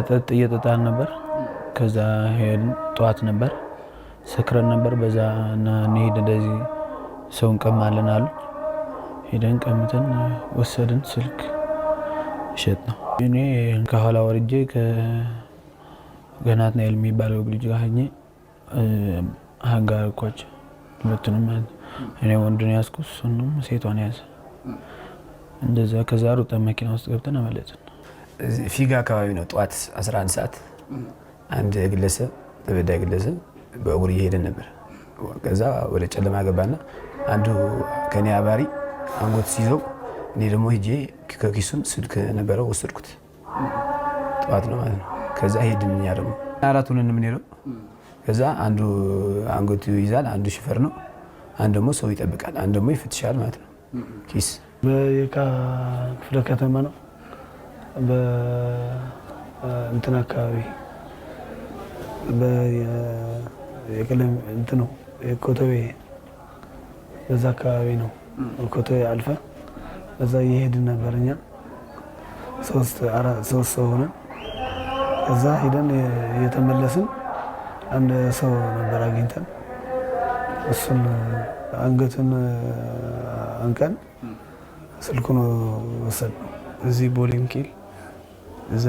መጠጥ እየጠጣን ነበር። ከዛ ሄድን። ጠዋት ነበር፣ ሰክረን ነበር። በዛ እና እንሂድ እንደዚህ ሰው እንቀማለን አሉ። ሄደን ቀምተን ወሰድን። ስልክ ሸጥ ነው። እኔ ከኋላ ወርጄ ከገናትናኤል የሚባለው ልጅ ጋር ሆኜ አጋርኳቸው ሁለቱንም ማለት ነው። እኔ ወንዱን ያዝኩ፣ እሱንም ሴቷን ያዘ። እንደዛ ከዛ ሩጠን መኪና ውስጥ ገብተን አመለጥን። ፊጋ አካባቢ ነው። ጠዋት 11 ሰዓት አንድ ግለሰብ፣ ተበዳይ ግለሰብ በእግሩ እየሄደ ነበር። ከዛ ወደ ጨለማ ገባና አንዱ ከኔ አባሪ አንጎት ሲይዘው እኔ ደግሞ ሄጄ ከኪሱን ስልክ ነበረው ወሰድኩት። ጠዋት ነው ማለት ነው። ከዛ ሄድን፣ እኛ ደግሞ አራት ሆነን የምንሄደው። ከዛ አንዱ አንጎቱ ይይዛል፣ አንዱ ሹፌር ነው፣ አንድ ደግሞ ሰው ይጠብቃል፣ አንድ ደግሞ ይፈትሻል ማለት ነው ኪስ። በየካ ክፍለ ከተማ ነው። በእንትን አካባቢ የቀለም እንትኑ የኮተቤ በዛ አካባቢ ነው። ኮተቤ አልፈ በዛ እየሄድን ነበር እኛ ሶስት ሰው ሆነን። እዛ ሄደን እየተመለስን አንድ ሰው ነበር አግኝተን እሱን አንገቱን አንቀን ስልኩን ወሰድነው። እዚህ ቦሌ ሚካኤል እዛ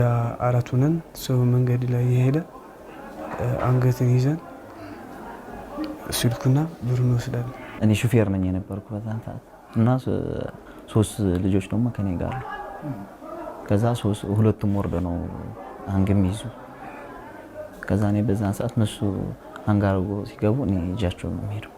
አራት ሆነን ሰው መንገድ ላይ የሄደ አንገትን ይዘን ስልኩና ብሩን እንወስዳለን። እኔ ሹፌር ነኝ የነበርኩ በዛን ሰዓት እና ሶስት ልጆች ደግሞ ከኔ ጋር አሉ። ከዛ ሁለቱም ወርደ ነው አንግ የሚይዙ። ከዛ እኔ በዛን ሰዓት እነሱ አንግ አድርጎ ሲገቡ እኔ እጃቸው ነው የሚሄደው።